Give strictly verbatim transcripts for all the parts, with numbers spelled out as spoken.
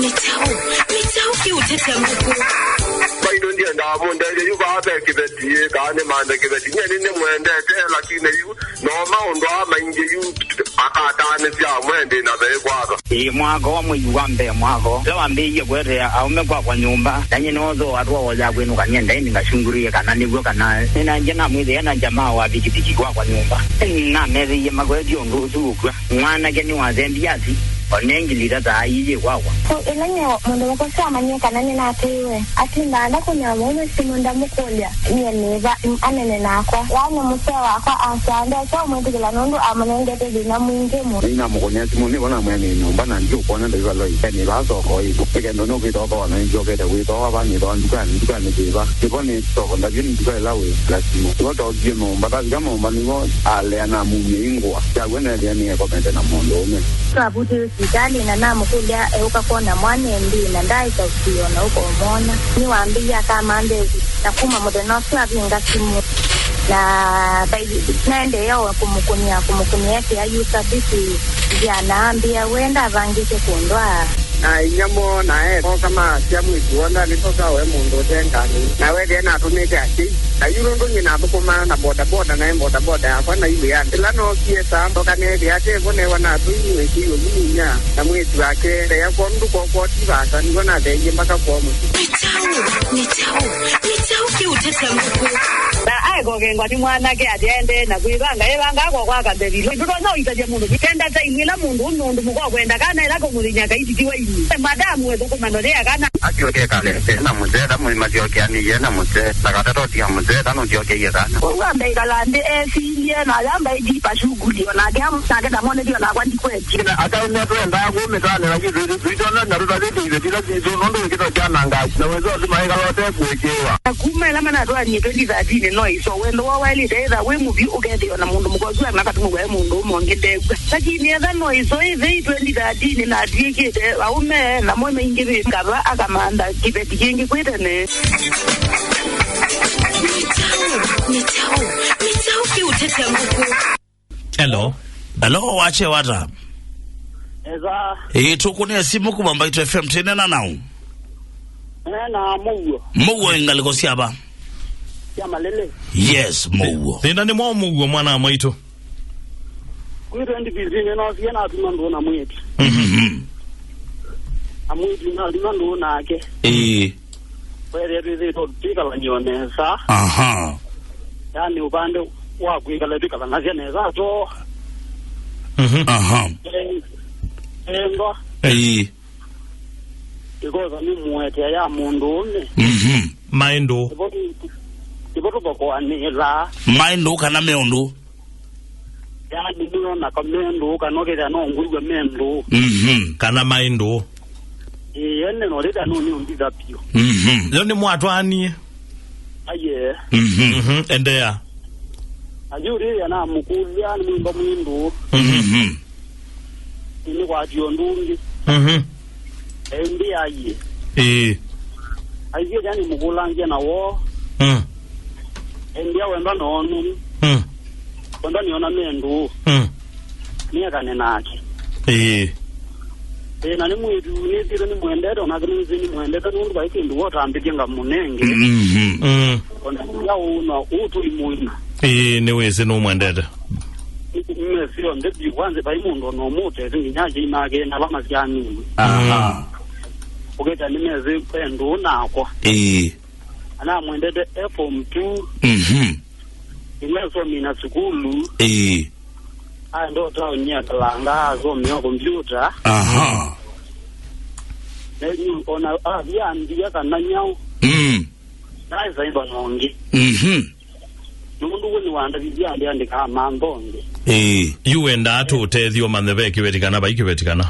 Nĩ kyaũ? Nĩ kyaũ kĩũtetya ngũkũ? Maitũ ndiendaa mũndethye yu vaa ve kĩveti, ĩ, kana nĩmanthe kĩveti. Nyie nĩnĩmwendete, lakini yu no maũndũ aa maingĩ yu akataanĩsya amwe ndĩ na veĩ kwatha. Ĩĩ, mwaka wa mwei wa mbee mwaka ũla wambĩĩie kũetea aũme kwakwa nyũmba, na nyie nĩwoothooa atwawa ya kwĩnũka nyie ndaĩnĩ ngasyungũrĩe kana nĩw'o kana nĩnaendie namwĩthĩa na jamaa wa pikipiki kwakwa nyũmba. Namethĩie makwetye ũndũ ũsu ũkw'a. Mwanake nĩwathembie athi, o ne ngili ithatu aa iilyĩ kwakwa. So, ĩla nyie mũndũ mũka ũsu amanyie kana nĩnateiwe, atindaa ndakũnĩa mũũme simũ ndamũkũlya nyie nĩ va, anene nakwa. Yaani mũsee wakwa asyaa ndesa ũmwĩtĩkĩla nũndũ amũnengete thĩna mwingĩ mũno. Nĩnamũkũnĩa simũ, nĩvo namwĩa nĩ nyũmba na ndiũkwona ndaivaloi. Nĩ vaa soko ĩvo. Nĩ kendo nũkwĩtwa ũkona nĩnzyokete kwĩtwa va nĩtwa ndukanĩ, ndukanĩ kĩva. Nĩvo nĩ soko, ndavye nĩ nduka ĩla wĩ la simũ. Nĩvo tookie nyũmba, tavika nyũmba nĩvo alea namumie ingũa. Kyaw'o neethĩa nĩekomete na mũndũũme. Twavutĩwe sivitalĩ na namũkũlya eũka kwona mwana ĩndĩĩ na ndaaĩsa ũsio na ũkomwona. Nĩwambĩie akamanthe na kuma mũthenya ũsu avinga simũ. Na vai-, naendeea o kũmũkũnĩa, kũmũkũnĩa ekĩa yu savisi nzĩa na ambĩa we ndavangĩte kũndwaa. Na inyia moo na e oka maasya mwĩĩtu woo ndanĩtoka we mũndũ ũte ngalĩ. Na wethĩa natũmĩte asyai. Na yu nũndũ nyie nathũkũmaa na bodaboda, naĩ bodaboda yakwa na iwĩanĩ. Ĩla nookie saa, ndoka neethĩa ate vo newa natũi mwĩĩtu ũyu nĩnya na mwĩĩtu wake. Ndeya kwondũ ndũkokwoti vaasa, nĩw'o natheeie mbaka kwoo mũsyĩ. Nĩ kyaũ? Nĩ kyaũ? Nĩ kyaũ kĩũtetya ngũkũ? Na aekokengwa nĩ mwanake ati aendee na kwĩvanga, evangaa kwa kwaka mbevilo. Ndũtonya ũitavya mũndũ kenda time ĩla mũndũ ũme ũndũ mũka ũkwenda kana ĩla kũmũthĩny'a kaititi wa ini. Madamu wethũkũma ndotea kana. Asyoke kale, e na mũsee, ta mũi masyokeanĩie na mũsee, na katata ũtia mũsee, ta nũsyokeie kana. Ũu ambe ĩkala nthĩ esilye, na yamba ĩjipa shughuli, o nake am-, nake ndamonethie o nakwa ndikwetye. Na ataũme twendaa kũmĩtanĩla kĩthwĩtũ, twitona na tũtavĩte iveti ila sitũ, nũndũ wĩkĩto kyanangaa, na wĩsĩ ũndũ maĩkala ũte kũĩkĩĩwa. Na kuma ĩla manatwaanie twenty thirteen no ĩso, wendo woo waĩlĩte ĩtha wĩ mũvyũ, ũkethĩwa na mũndũ mũka ũsu anakatuma waĩ mũndũ ũmwe ũngĩ ndekw'a. Lakini etha no ĩso ĩthei twenty thirteen na atw'ĩkĩte aũme na mo maingĩvĩte, kava akamantha kĩveti kĩngĩ kwĩ tene. Nĩ kyaũ? Nĩ kyaũ? Nĩ kyaũ kĩũtetya ngũkũ? Hello. Hello, wache wata. Eza. Ĩĩ, tũkũnĩa simũ kuma Mbaitũ F M, tene na nau. Ena mũuo. Mũuo ngalĩko syava? Sya Malele. Yes, mũuo. Thĩna nĩ mwa mũuo mwana wa mwaitũ. Kwĩ twenty fifteen nĩnoosie natuma ndũũ na mwĩĩtu. Mhm. Na mwĩĩtu natuma ndũũ nake. Ĩĩ. Wethĩa twĩthĩĩtwe tũikalany'o nesa. Aha. Yaani ũvande wa kwĩkala twĩkalanasya nesa to. Mhm. Aha. Eh, eh, ngo. Ĩĩ. Ĩkosa nĩ mũetea ya mũndũũme. Mhm. Maĩ ndũ. Nĩvo tũ-, nĩvo tũthokoanĩlaa. Maĩ ndũ kana me ũndũ? Yaani nĩona ka me ndũũ kana ũkethĩa no ngwĩw'a me ndũũ. Mhm. Kana maĩ ndũũ. Ĩĩ, ene no rĩta nũnĩũmbitha piũ. Mhm. Yo nĩ mwatwaanie? Aye. Mhm. Mhm. Endeea. Ayu rĩrĩa namũkũlya nĩ mwĩmba mwĩ ndũũ. Mhm. Nĩnĩkwatie ũndũ ũngĩ. Mhm. Ĩndĩ aiye. Ĩĩ. Aiye yani mũkũlangya na woo. Mm. Ĩndĩ awenda noonu. Mm. Wenda nĩona me ndũũ. Mm. Nĩekane nake. Ĩĩ. Ĩĩ, na nĩ mwĩĩtu nĩsĩte nĩmwendete, onake nĩsĩ nĩmwendete, nũndũ vai kĩndũ wotambĩtye ngamũnenge. Mhm. Mm. Ona ya ũna ũtũi mũina. Ĩĩ, nĩwĩsĩ nũmwendete. Mesi onthe biũ, kwanza vai mũndũ ona ũmũtete nginya asyai make na ala masyaanĩw'e. Aha. Ũkethĩa nĩmesĩ e ndũũ nakwa. Ĩĩ. Anamwendete e form two. Mhm. Imesomina sukulu. Ĩĩ. Aenda ũtaoni akalanga asomea kompyuta. Aha. Na yu ona athi ambia kana nyau. Mm. Naĩsa ĩmba nongi. Mhm. Nũndũ we nĩwandavithya andĩandĩkaa mantho nthĩ. Ĩĩ. Yu wendaa tũũtethyo manthe ve kĩveti kana vai kĩveti kana?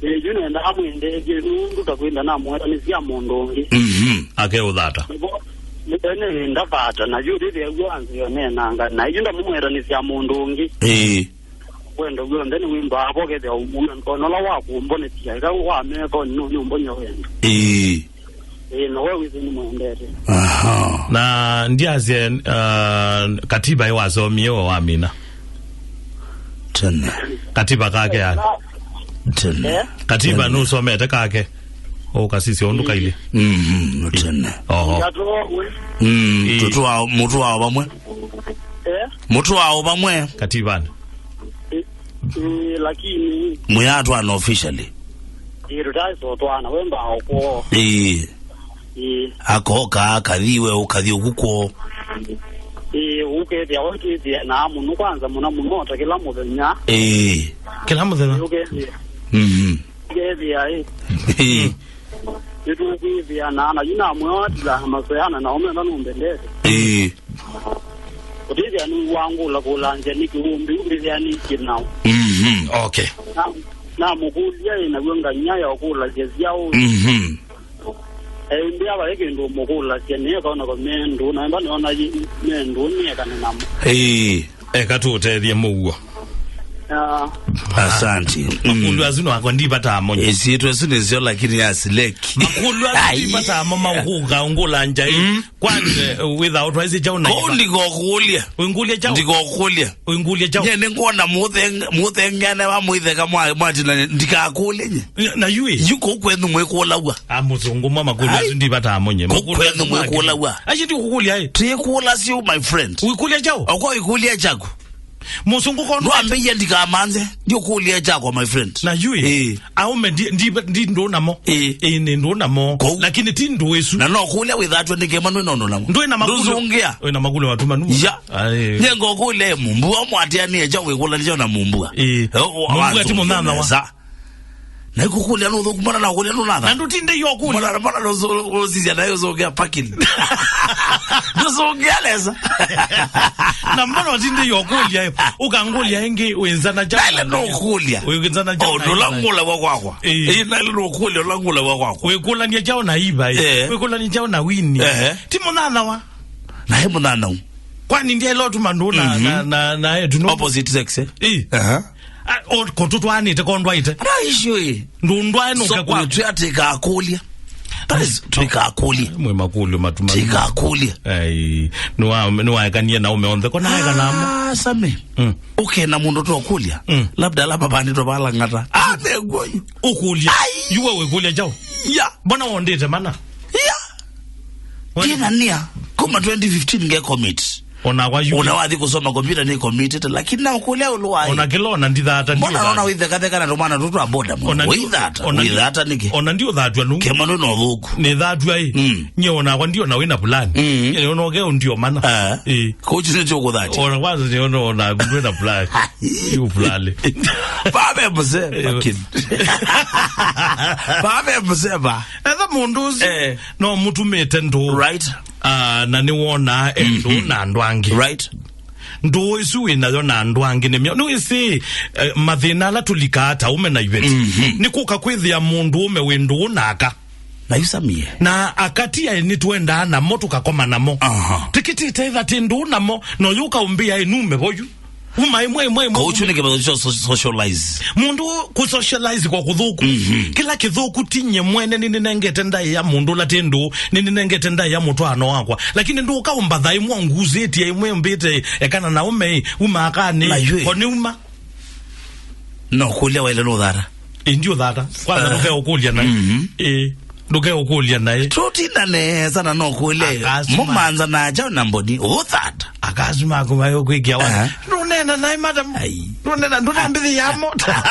Ĩĩ, yu nenda amwendethye nũndũ ta kwĩnda namwetanĩsya mũndũ ũngĩ. Mhm. Akeũthata. Nĩvo, nĩ-, ene ndavata, na yu rĩthĩa w'o anzĩo nenanga, na yu ndamũmwetanĩsya mũndũ ũngĩ. Ĩĩ. Wendo w'onthe nĩwĩmbaa vo kethĩa ũw'o, ona ũla wakũmbonethya, ĩka wamethoni nũnĩũmbonya wendo. Ĩĩ. Ĩĩ, na we wĩsĩ nĩmwendete. Aha. Na ndiasye, uh, katiba ĩwasomie we wamina? Tene. Katiba kake yani? Tene. Eh? Katiba tene. Nũsomete kake? Ũkasisya ũndũ kailĩ. Mhm, tene. Oho. Ngatũ we. Mm, ĩĩ. Tũtwaa, mũtwaa vamwe. Eh? Mũtwaa vamwe. Kativani. Ĩ, ĩ, lakini. Mũyatwana officially. Ĩ, tũtaisotwana, we mbaa ũkwoo. Ĩĩ. Ĩĩ. Akoka, akathi we, ũkathi ũku kwoo. Ĩĩ, ũkethĩa, ũkethĩa na mũno kwanza, mũno mũno, ta kĩla mũthenya. Ĩĩ. Kĩla mũthenya? Ũkethĩa. Mhm. Ũkethĩa, ĩ. Ĩĩ. Nĩtũkwĩthĩa na, na yu namwatila masoyana na ũmenda nũmbendete. Ĩĩ. Ũtĩthĩa nĩwangũla kũlangya nĩkĩ ũmbĩ, ũtĩthĩa nĩ kĩnao. Mhm. Okay. Na, namũkũlya ĩ naw'o ngany'a ya ũkũlasya syaũ. Mhm. Ĩmbĩa vaĩ kĩndũ ũmũkũlasya, nĩekaona ko mendũ, na ĩmba nĩona yi-, mendũ, nĩekane namo. Ĩĩ. Eka tũũtethye mũuo. Ah. Asante. Mm. Makũlyo asu no akwa ndivataa monye. Ĩsyĩtwa ĩsu nĩsyo, lakini ya sileki. Makũlyo asu ndivataa mo maũkũka ũngũla njaĩ. Mm. Kwani, eh, wĩthaa ũtwaisye kyaũ na kũu iva? Ndikokũlya. Ũingũlya kyaũ? Ndikokũlya. Ũingũlya kyaũ? Nye nĩngwona mũtheng-, mũthengeane wa mũitheka mwa-, mwatina, ndikakũlye nye. Na, na yu ĩ? Yu kũu kwenyu mwĩkũlaw'a. A mũsũngũ mwa makũlyo asu ndivataa monye. Kũu kwenyu mwĩkũlaw'a. Aci ndikũkũlya ĩ. Twĩkũlasya, my friend. Ũikũlya kyaũ? Okwa ũikũlya kyaku. Mũsũngũ kondo. Ndwambĩie ndikamanze, ndiũkũlya kyakwa, my friend. Na yu ĩ, ĩĩ, aũme ndi, ndi, ndi ndũ namo. Ĩĩ. Ĩĩ, nĩ ndũ namo. Kũu. Lakini ti ndũ ĩsu. Na no kũlya wĩthatw'a nĩ kĩma nĩ nono namo. Ndwĩ na makũlyo. Ndũzũngĩa. Wĩ na makũlyo matuma numa. Ya. Aĩ. Nye ngokũlya ĩ mũmbua mwatĩanĩe kya wĩkũlanĩsya na mũmbua. Ĩĩ. Eh, o, mũmbua ti mũnana wa. Nesa. Na ikũkũlya nũthũku, mbona nakũlya nũnatha? Na ndũtinde yo kũlya. Mbona, mbona nũsũsisya nayo ũsũngĩa parking? Ndũsũngĩa nesa. Na mbona ũtinde yo kũlya, eh? Ũkangũlya ĩngĩ, wĩnzana kya. Naile nũkũlya. Wĩnzana kya. Oh, ndũla ngũlaw'a kwakwa. Ĩĩ. Ĩĩ, naile nũkũlya, ũla ngũlaw'a kwakwa. Wĩkũlany'a kyaũ na iva, eh? Eh. Wĩkũlany'a kyaũ na wini? Ehe. Ti mũnana wa. Na he mũnana u. Kwani ndiaĩle ũtuma ndũ na, mhm, na, na, na etu no? Opposite sex, eh? Ĩĩ. Aha. A, o, ko tũtwaanĩte, ko ndwaĩte. Ana icio ĩ. Ndũndwae nũke kwa. So, twĩ atĩ ikakũlya. That is, tũikakũlya. Mwe makũlyo matuma. Tikakũlya. Ai, nĩwa-, nĩwaekanie na ũme onthe. Ko naeka namo. Ah, Sami. Mm. Ũkena mũndũ tokũlya. Mm. Labda ala mavanĩtwe vala ng'ata. Ah, meguo yu. Ũkũlya. Ai. Yuwe wĩkũlya kyaũ? Ya. Mbona wondĩte mana? Ya. Ĩna nia, kuma twenty fifteen nge commit. Ona kwa yu. Ona wathi kusoma computer ni committed, lakini na ukulia ulu wa. Ona kila ona ndithata ndio. Mbona naona witheka theka na tumana tutu aboda. Ona ndio. Withata, ona ndio, withata niki? Ona ndio thatwa nu. Kema no no thuku. Ni thatwa i. Mm. Nye ona kwa ndio na wina plan. Mm. Nye ona ke ndio mana. Eh. Eh. Coach ni choko that. Ona kwanza ni ona ona good na plan. You plan. Babe mzee. Eh. Fucking. Babe mzee ba. Etha mũndũ ũsu, eh, no mũtumĩte ndũũ. Right. Ah, na nĩwonaa e ndũũ, mhm, na andũ angĩ. Right. Ndũũ ĩsu wĩ nayo na andũ angĩ nĩ myo. Nĩwĩsĩ, eh, mathĩna ala tũlikaa ta ũme na iveti. Mhm. Nĩ kũka kwĩthĩa mũndũ ũme wĩ ndũũ na aka. Na yu Samie. Na aka ti aĩ nĩtwendaa namo tũkakoma namo. Aha. Tĩkĩtĩte etha tĩ ndũũ namo, no yũka ũmbĩa ĩ nume voyu. Uma ĩmwe, ĩmwe, ĩmwe. Kũu kyu nĩ kĩmethyo kya so-, socialize. Mũndũ kũ socialize kwa kũthũku. Mhm. Kĩla kĩthũku ti nye mwene nĩnĩnengete ndaĩa mũndũ ũla tĩ ndũũ, nĩnĩnengete ndaĩa mũtwaano wakwa. Lakini ndũka ũmbatha ĩmwe ngusĩtie ĩmwe mbĩte ekana na ũme, uma akanĩ. Na yu ĩ. Ko nĩ uma. No kũlya waile nũthara. Ĩ, ndiũthata. Kwanza, eh, ndũke ũkũlya naĩ. Mhm. Ĩ, ndũke ũkũlya naĩ. Tũtinda nesa na no kũlya. Akasma. Mũmanza na aja na mboni. Ũthata. Akasma kuma yo kwĩkia wa. Eh. Ndũnena naĩ, madam. Ai. Ndũnena, ndũnambĩthĩ ya mota.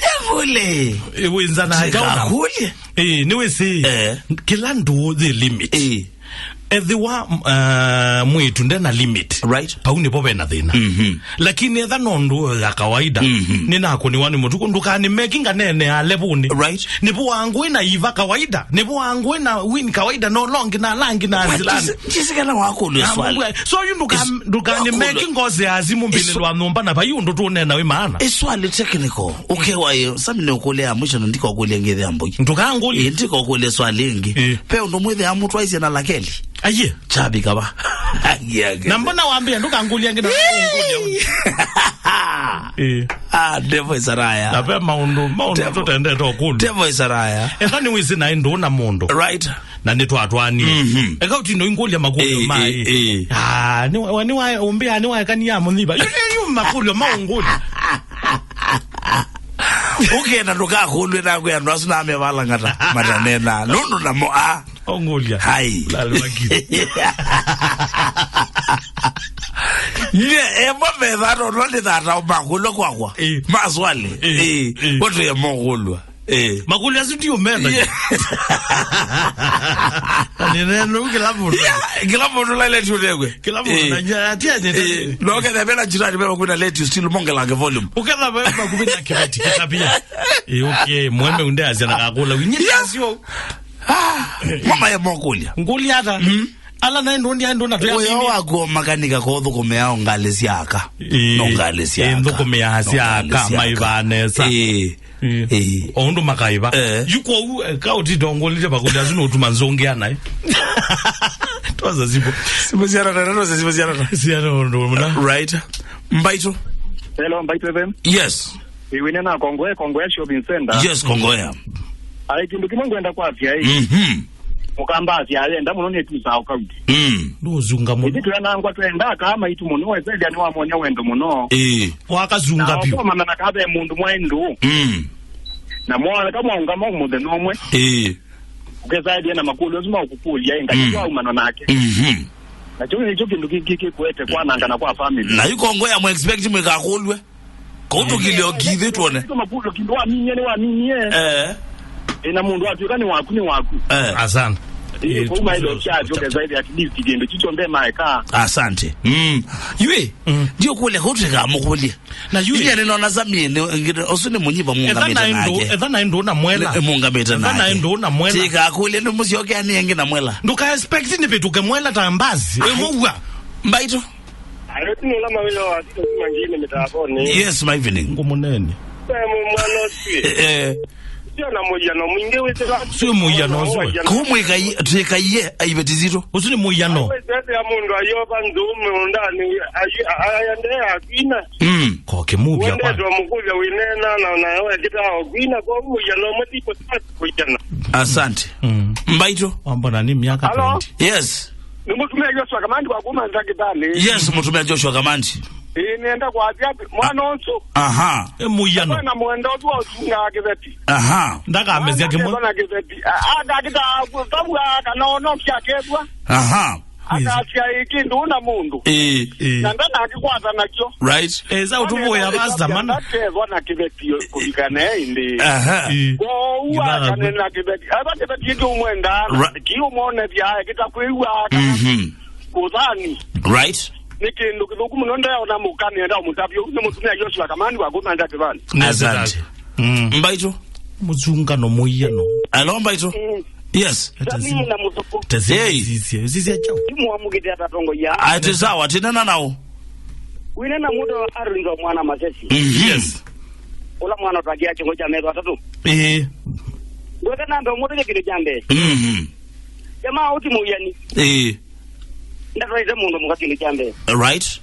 Yangũlye. Ĩ, wĩnza na aja na. Ndĩkakũlye. Ĩ, nĩwĩsĩ. Eh. Kĩla ndũũ yĩ limit. Ĩ. Ethĩwa, uh, mwĩtu ndena limit, right, pau nĩpo vena thĩna. Mhm. Lakini etha no ndũũ ya kawaida, mhm, nĩnakũniwa nĩ mũtuku, ndũkanĩmeki nganeenea levũnĩ. Right. Nĩvo wangũĩ na iva kawaida, nĩvo wangũĩ na win kawaida, no longi na langi na nzilani. Jisikana wakũlya swali. So yu ndũka-, ndũkanĩmeki ngozi ya simu mbĩlĩlwa nyũmba na vai ũndũ tũneena wĩ maana. Ĩ swali technical. Ũkewa ĩ, Sami nĩ ũkũlya ya mwisho na ndikokũlya ngĩthĩa mbogi. Ndũkangũlya. Ĩ, ndikokũlya swali ĩngĩ. Ĩ. Pe ũndũ mwĩthĩa mũtwaisye na Lakeli. Aiye. Chabika ba. Aiye, aiye. Na mbona wambia ndũkangũlya ngĩ na ngũlya? Eh. Ah, devil is a liar. Na ve maũndũ, maũndũ tũtendete ũkũlya. Devil is a liar. Eka nĩwĩsĩ naĩ ndũũ na mũndũ. Right. Na nĩtwatwanie. Mhm. Eka ũtino ingũlya makũlyo, eh, maĩ. Eh, eh. Ah, nĩ wa, nĩ wa, ũmbĩa, nĩ waekania mũnyiva. Yu, yu, yu makũlyo maũngũlya. Ũkenda ndũkakũlw'e nakwĩ andũ asu na mevalangata matanena. Nũndũ namo a. Ongũlya. Hai. Lalwaki. Nye, emo metha tondũ nĩ thata makũlwa kwakwa. Eh. Maswali. Eh, Eh, eh. Watu ya mokũlwa. Eh. Makũlyo asu ndio menda. Yeah. Ni neno kila mũndũ. Yeah, kila mũndũ la letio ndegwe. Kila mũndũ Eh. na njia yake. Eh. No ketha bela jirani bela kuna letio still mongelage volume. Uketha bela makũlyo na kĩveti kĩtabia. Eh, okay, mweme unde azia na kakũla. Winyi Yeah. asio. Ah, mama ya mokũlya. Ngũlya ata. Mm. Ala naĩ ndũndi, aĩ ndũna tũya Ũyo mimi. Waku makanika kũthũkũmĩa o ngalĩ sya aka. Ĩĩ. No ngalĩ sya Ĩĩ, aka. Nthũkũmĩa No sya ngalĩ aka, sya aka. Maivaa nesa. Ĩĩ. Ĩĩ. Ĩĩ. O ũndũ makaiva. Eh. Yu kwoou, eh, ka ũtitongolile makũlyo asu nũtuma nzũngĩa naĩ. Twaza sipo. Sipo cia rata, twaza sipo cia rata. Cia rata ũndũ mũna. Right. Mbaitũ. Hello, Mbaitũ F M. Yes. Ĩĩ, wĩna na Kongoe, Kongoe Shopping Center. Yes, Kongoe. Ai, kĩndũ kĩmwe ngwenda kwasya ĩ. Mhm. Mũkamba asya ayenda mũno nĩ tusaa ũkauti. Mm. Ndũzunga mũno. Ĩthi tũyanangwa twenda aka maitũ mũno, wesethia nĩwamonya wendo mũno. Ĩĩ. Wakazunga Na biũ. Ũkomana na kabe mũndũ mwaĩ ndũ. Mm. Na mwana kamwaungama mũthenya ũmwe. Ĩĩ. Ũkesaĩthia na makũlyo asu maũkũkũlya, ĩ, Ngai Mm. waumana nake. Mhm. Na kĩu nĩkyo kĩndũ kĩngĩ kĩkwete kwanangana kwa family. Na yu Kongoe ya mũ expect mwĩkakũlw'e. Kũu tũkilio kithi tuone. Tuma kũlyo kĩndũ waminie, nĩ waminie. Eh. Ĩna mũndũ atwĩka nĩ waku, nĩ waku. Eh. Asante. Ĩĩ, Eh, kũu maĩlo tu- kya tu- keza ile at least kĩndũ kĩcho nde maeka. Asante. Mm. Yui, Mm. ndio kule kũu tũkamũkũlya. Na yui. Inya nĩnona Samie, nĩ, ũsu nĩ mũnyiva Etha mũngamĩte naĩ ndũ, nake. Etha naĩ ndũ na mwela. Nĩ mũngamĩte Etha nake. Naĩ ndũ na mwela. Tika kũlya nĩ mũsyoke ani engĩ na mwela. Ndũka expect nĩ vĩtũke mwela ta mbazi. Wĩ mũua. Mbaitũ. Arĩtu nĩ ũla mawĩla wa thito mangine mĩtavonĩ. Yes, my evening. Ngũmũnene. Pe mwana ũsu. Eh. Sio na mũiano mwingĩ wĩsĩla. Sio mũiano ũsu. Kũu mwĩkai-, twĩkaiye aiveti zitũ. Ũsu nĩ mũiano. Wĩsĩla mũndũ ayova nzũũ mũũndanĩ, ayi-, a-, aendee akwina. Mm. Koke muvya kwa. Wendetwa mũkũlya wĩneena na, na wekĩtaa okwina, kwa mũiano ũmwe ti kũsasa kũiana. Asante. Mm. Mbaitũ. Wambona nĩ miaka Hello? Twenty. Yes. Nĩ mũtumĩa Joshua Kamandi wa kuma Nzakitani. Yes, mũtumĩa Joshua Kamandi. Ĩĩ, nĩenda kwasya atĩ mwana ũsu Aha. E mũiano. Kwena mwenda ũsu wa ũsungaa kĩveti. Aha. Ndakamesya kĩmwe. Mwana akethwa na kĩveti. A-, akakĩta kũtavua kana ono kĩakethwa. Aha. Akasya ĩ kĩndũ na mũndũ. Ĩĩ. Ĩĩ. Na ndanakĩkwata nakyo. Right. Esa ũtũvũĩa vasta mana. Ndakethwa na kĩveti kũvika naye ĩndĩ. Aha. Ĩĩ. Kwoou akanena kĩveti. Ava kĩveti kĩngĩ ũmwenda. Ra- Kĩũmonethya kĩtakwĩw'a kana Mhm. kũthani. Right. Nĩ kĩndũ kĩthũku mũno, ndeona mũka nĩenda ũmũtavya. Nĩ mũtumĩa Joshua Kamani wa kuma Nzakitani. Asante. Mm. Mbaitũ. Mũsungano mũiano. Hello, Mbaitũ. Mm. Yes. Jamii na mũtuku. Hey. Sisya, sisya chao. Imwamũkĩte atatongoia. Ati sawa, tinena nao. Wĩna na mũndũ wa Arunzo mwana Masesi. Mhm. Yes. Ũla mwana ũtwakia kĩongo kya metho atatũ. Eh. Ngwete namba ũmũtũke kĩndũ kya mbee. Mhm. Jamaa ũti mũiani. Eh. Ndatwaĩte mũndũ mũka kĩndũ kya mbee. Right.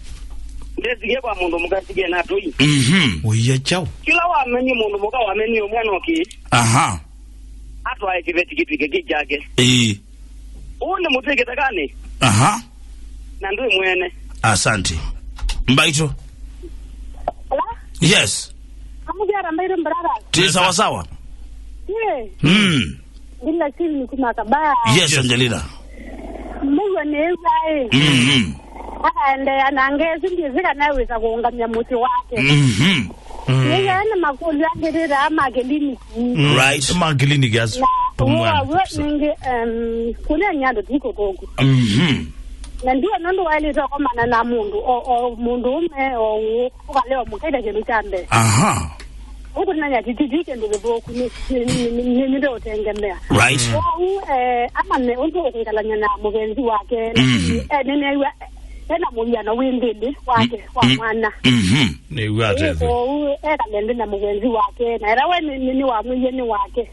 Ndesikie kwa mũndũ mũka sikie na atũi. Mhm. Ũia chao. Kĩla wamenyie mũndũ mũka wamenyie mwana ũkĩ. Aha. Atwae kĩveti kĩtw'ĩke kĩ kyake. Eh. Ũũ nĩ mũtĩ kĩthekanĩ. Aha. Na ndwĩ mwene. Asante. Mbaitũ. Hello? Yes. Amujara Mbaitũ brother. Ti sawa sawa. Yeah. Mm. Bila siri ni kuma Kabaa. Yes, Angelina. Mũiwa nĩ ĩwaĩ. Mhm. Akaendeea na ngesi ndiĩsĩ kana ewĩsa kũũngamya mũtĩ wake. Mhm. Mm. Nĩyaene makũlyo angĩrĩraa ma kĩliniki. Mm. Right. Ma kĩliniki asu. Na ũw'o waw'o ningĩ, em, kũneeny'a andũ ti kũthũku. Mhm. Na ndiwe nũndũ waĩlĩte ũkomana na mũndũ, o, o mũndũ ũme, o ũũ, ũkalea ũmũkaĩte kĩndũ kya mbee. Aha. Ũkũneeny'a ti, ti, ti kĩndũ kĩthũku, nĩ, nĩ, nĩ, nĩ, nĩ, nĩ ũtengemea. Right. Kwoou, eh, amanye ũndũ ũkwĩkalany'a na mũvenzi wake, Mm. lakini, eh, nĩneew'a ena mũiano wĩ nthĩnĩ wake, Mm. wa Mm. mwana. Mhm. Nĩw'a Ĩĩ, atethwe. Kwoou ekale nthĩ na mũvenzi wake, na ĩla we nĩ, nĩ, nĩwamwĩie nĩ wake.